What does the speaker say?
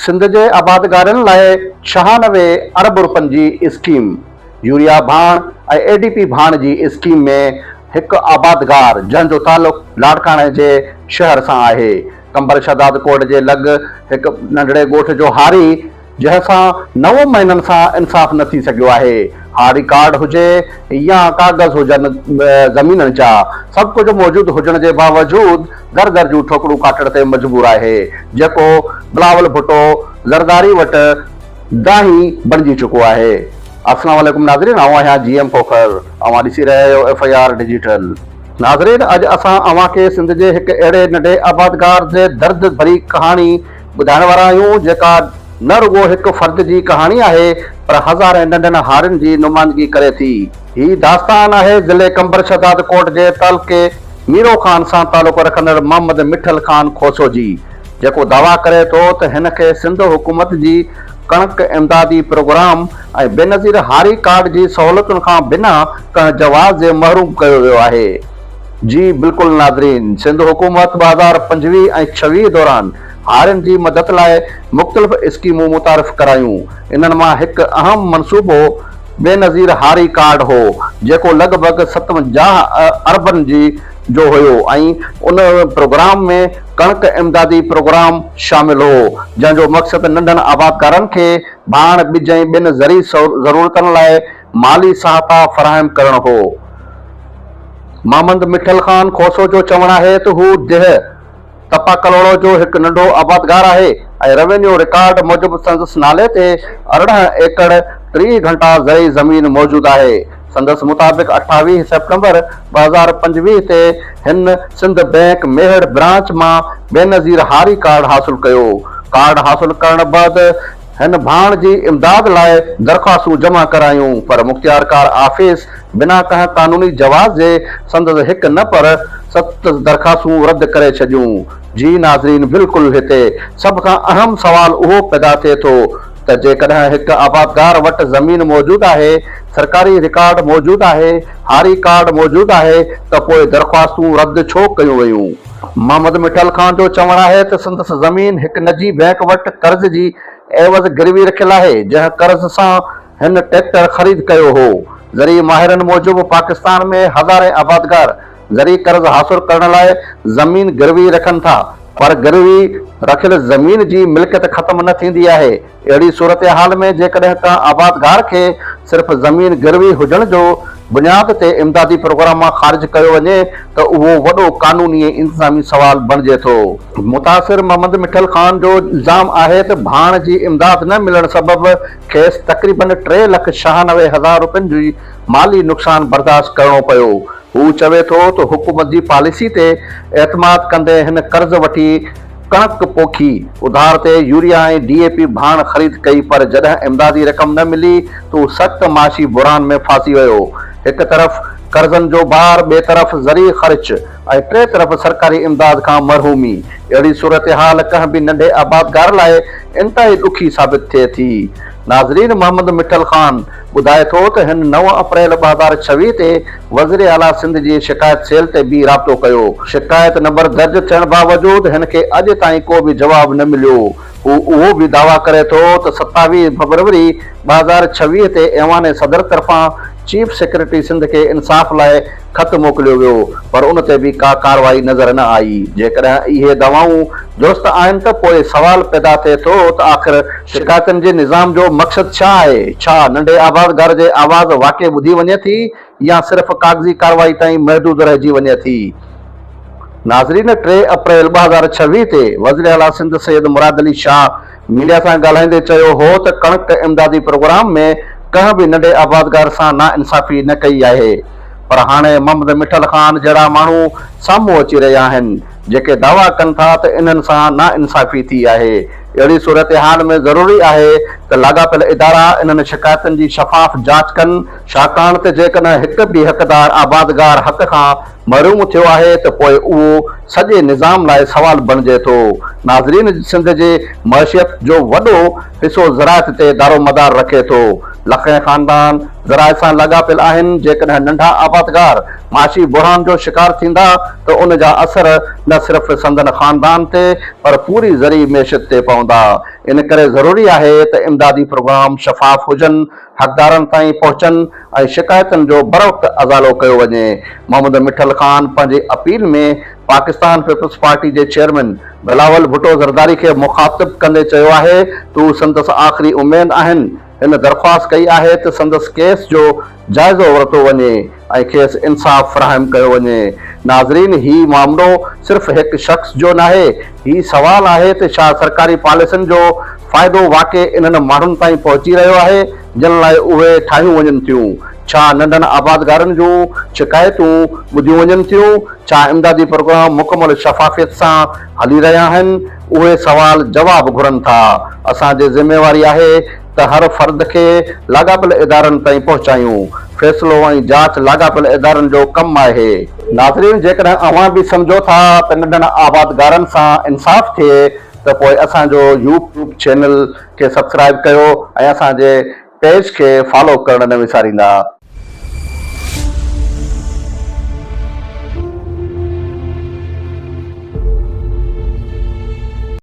سنڌ جي آبادگارن لاء 96 ارب روپين جي اسڪيم، يوريا ڀاڻ ۽ اي ڊي پي ڀاڻ جي اسڪيم ۾ هڪ آبادگار جنهن جو تعلق لاڙڪاڻي جي شهر سان آهي، قمبر شهداد ڪوٽ جي لڳ هڪ ننڍڙي ڳوٺ جو هاري جنهن سان نو مهينن سان انصاف نه ٿي سگهيو آهي، هاري ڪارڊ هجي يا ڪاغذ هجن زمينن جا، سڀ ڪجهه موجود هجڻ جي باوجود در در جون ٺوڪرون ڪاٽڻ تي مجبور آهي، جيڪو بلاول ڀٽو زرداري وٽ دانهين بڻجي چڪو آهي. السلام عليڪم ناظرين آئون آهيان جي ايم کوکر اوهان ڏسي رهيا آهيو ايف I R digital. ناظرين اڄ اسان اوهان کي سنڌ جي هڪ اهڙي ننڍي آبادگار جي درد ڀري ڪهاڻي ٻڌائڻ وارا آهيون جيڪا نه رڳو هڪ فرد جي ڪهاڻي آهي پر هزارين ننڍن هارين جي نمائندگي ڪري ٿي. هي داستان آهي ضلعي قمبر شهداد ڪوٽ جي تعلقي ميرو خان سان تعلق رکندڙ محمد مٺل خان کوسو جي جيڪو دعويٰ ڪري ٿو ته هن کي سنڌ حڪومت جي ڪڻڪ امدادي پروگرام ۽ بينظير هاري ڪارڊ جي سهولتن کان بنا ڪنهن جواز جي محروم ڪيو ويو آهي. جي بلڪل ناظرين سنڌ حڪومت 2025 ۽ 26 دوران هارين جي مدد لاء مختلف اسڪيمون متعارف ڪرايون انهن مان هڪ اهم منصوبو بينظير هاري ڪارڊ هو جيڪو لڳ ڀڳ 57 اربن جي جو هيو ۽ ان پروگرام ۾ ڪڻڪ امدادي پروگرام شامل هو جنهن جو مقصد ننڍن آبادگارن کي ڀاڻ ٻج ۽ ٻين زرعي ضرورتن لاء مالي سهائتا فراهم ڪرڻ هو. محمد مٺل خان کوسو جو چوڻ آهي ته هو ديهه تپا ڪلهوڙو جو هڪ ننڍو آبادگار آهي ۽ روينيو رڪارڊ موجب سندس نالي تي 18 ايڪڙ 30 گهنٽا زرعي زمين موجود آهي. سندس مطابق 28 سيپٽمبر 2025 تي هن سنڌ بئنڪ ميهڙ برانچ مان بينظير هاري ڪارڊ حاصل ڪيو. ڪارڊ حاصل ڪرڻ بعد هن ڀاڻ جي امداد لاء درخواستون جمع ڪرايون پر مختيارڪار آفيس بنا ڪنهن قانوني جواز جي سندس هڪ نه پر ست درخواستون رد ڪري ڇڏيون. جي ناظرين بلڪل هتي سڀ کان اهم سوال اهو پيدا ٿئي ٿو ته جيڪڏهن هڪ آبادگار وٽ زمين موجود آهي، سرڪاري رڪارڊ موجود آهي، هاري ڪارڊ موجود آهي ته پوء درخواستون رد ڇو ڪيون ويون؟ محمد مٺل خان جو چوڻ آهي ته سندس زمين هڪ نجي بئنڪ وٽ قرض جي عيوض گروي رکيل آهي، جنهن قرض سان هن ٽريڪٽر خريد ڪيو هو. زرعي ماهرن موجب پاڪستان ۾ هزارين آبادگار زرعي قرض حاصل ڪرڻ لاء زمين گروي رکن ٿا، پر گروي رکيل زمين جي ملڪيت ختم نه ٿيندي آهي، اهڙي صورتحال ۾ جيڪڏهن ڪنهن آبادگار کي صرف زمين گروي هجڻ جو بنياد تي امدادي پروگرام مان خارج ڪيو وڃي ته اهو وڏو قانوني ۽ انتظامي سوال بڻجي ٿو. متاثر محمد مٺل خان جو الزام آهي ته ڀاڻ جي امداد نه ملڻ سبب کيس تقريبن ٽي لک 96 هزار روپين جي مالي نقصان برداشت ڪرڻو پيو. هو چوي ٿو ته حڪومت جي پاليسي تي اعتماد ڪندي هن قرض وٺي ڪڻڪ پوکي، اڌار تي يوريا ۽ ڊي اي پي ڀاڻ خريد ڪئي پر جڏهن امدادي رقم نه ملي ته هو سخت معاشي بحران ۾ ڦاسي ويو. هڪ طرف قرضن جو بار، ٻئي طرف زرعي خرچ ۽ ٽئين طرف سرڪاري امداد کان محرومي. اهڙي صورتحال ڪنهن به ننڍي آبادگار لاء انتهائي ڏکي ثابت ٿئي ٿي. ناظرين محمد مٺل خان ٻڌائي ٿو ته هن نو اپريل 2026 تي وزيراعليٰ سنڌ جي شڪايت سيل تي به رابطو ڪيو، شڪايت نمبر درج ٿيڻ باوجود هن کي اڄ تائين ڪو به جواب نه مليو. هو اهو به دعويٰ ڪري ٿو ته 27 فبروري 2026 تي ايوان صدر طرفان چيف سيڪريٽري سنڌ کي انصاف لاء خط موڪليو ويو پر ان تي به ڪا ڪارروائي نظر نه آئي. جيڪڏهن اهي دعوائون درست آهن ته پوء سوال پيدا ٿئي ٿو ته آخر شڪايتن جي نظام جو مقصد ڇا آهي؟ ڇا ننڍي آبادگار جي آواز واقعي ٻڌي وڃي ٿي يا صرف ڪاغذي ڪارروائي تائين محدود رهجي وڃي ٿي؟ ناظرين ٽي اپريل 2026 تي وزيراعليٰ سنڌ سيد مراد علي شاهه ميڊيا سان ڳالهائيندي چيو هو ته ڪڻڪ امدادي پروگرام ۾ ڪنهن به ننڍي آبادگار سان ناانصافي نه ڪئي آهي پر هاڻي محمد مٺل خان جهڙا ماڻهو سامهون اچي رهيا آهن جيڪي دعويٰ ڪن ٿا ته انهن سان ناانصافي ٿي آهي اهڙي صورتحال ۾ ضروري آهي ته لاڳاپيل ادارا انهن شڪايتن جي شفاف جاچ ڪن ڇاڪاڻ ته جيڪڏهن هڪ به حقدار آبادگار حق کان محروم ٿيو آهي ته پوء اهو سڄي نظام لاء سوال بڻجي ٿو. ناظرين سنڌ جي معيشت جو وڏو حصو زراعت تي دارومدار رکي ٿو. لکين خاندان زراعت سان لاڳاپيل آهن، جيڪڏهن ننڍا آبادگار معاشي بحران جو شڪار ٿيندا ته ان جا اثر نه صرف سندن خاندان تي پر پوري زرعي معيشت تي پوندا. ان ڪري ضروري آهي ته امدادي پروگرام شفاف هجن، حقدارن تائين پهچن ۽ شڪايتن جو بروقت ازالو ڪيو وڃي. محمد مٺل خان پنهنجي اپيل ۾ پاڪستان پيپلز پارٽي جي چيئرمين بلاول ڀٽو زرداري کي مخاطب ڪندي چيو آهي ته هو سندس آخري اميد آهن. هن درخواست ڪئي آهي ته سندس ڪيس جو جائزو ورتو وڃي ۽ کيس انصاف فراهم ڪيو وڃي. ناظرين هي معاملو صرف هڪ شخص جو ناهي، هي سوال آهي ته ڇا سرڪاري پاليسين جو فائدو واقعي انهن ماڻهن تائين پهچي رهيو آهي جن لاء اهي ٺاهيون وڃن ٿيون؟ ڇا ننڍن آبادگارن جون شڪايتون ٻڌيون وڃن ٿيون؟ ڇا امدادي پروگرام مڪمل شفافيت سان هلي رهيا آهن؟ اهي سوال جواب گهرن ٿا. اسان جي ذميواري آهي ته هر فرد کي لاڳاپيل ادارن تائين پهچايون. فيصلو ۽ جاچ لاڳاپيل ادارن جو ڪم آهي. ناظرين جيڪڏهن اوهان به سمجهو ٿا ته ننڍن آبادگارن سان انصاف ٿئي ته پوء اسان جو يوٽيوب چينل کي سبسڪرائيب ڪيو ۽ اسان جي پيج کي فالو ڪرڻ نه وساريندا.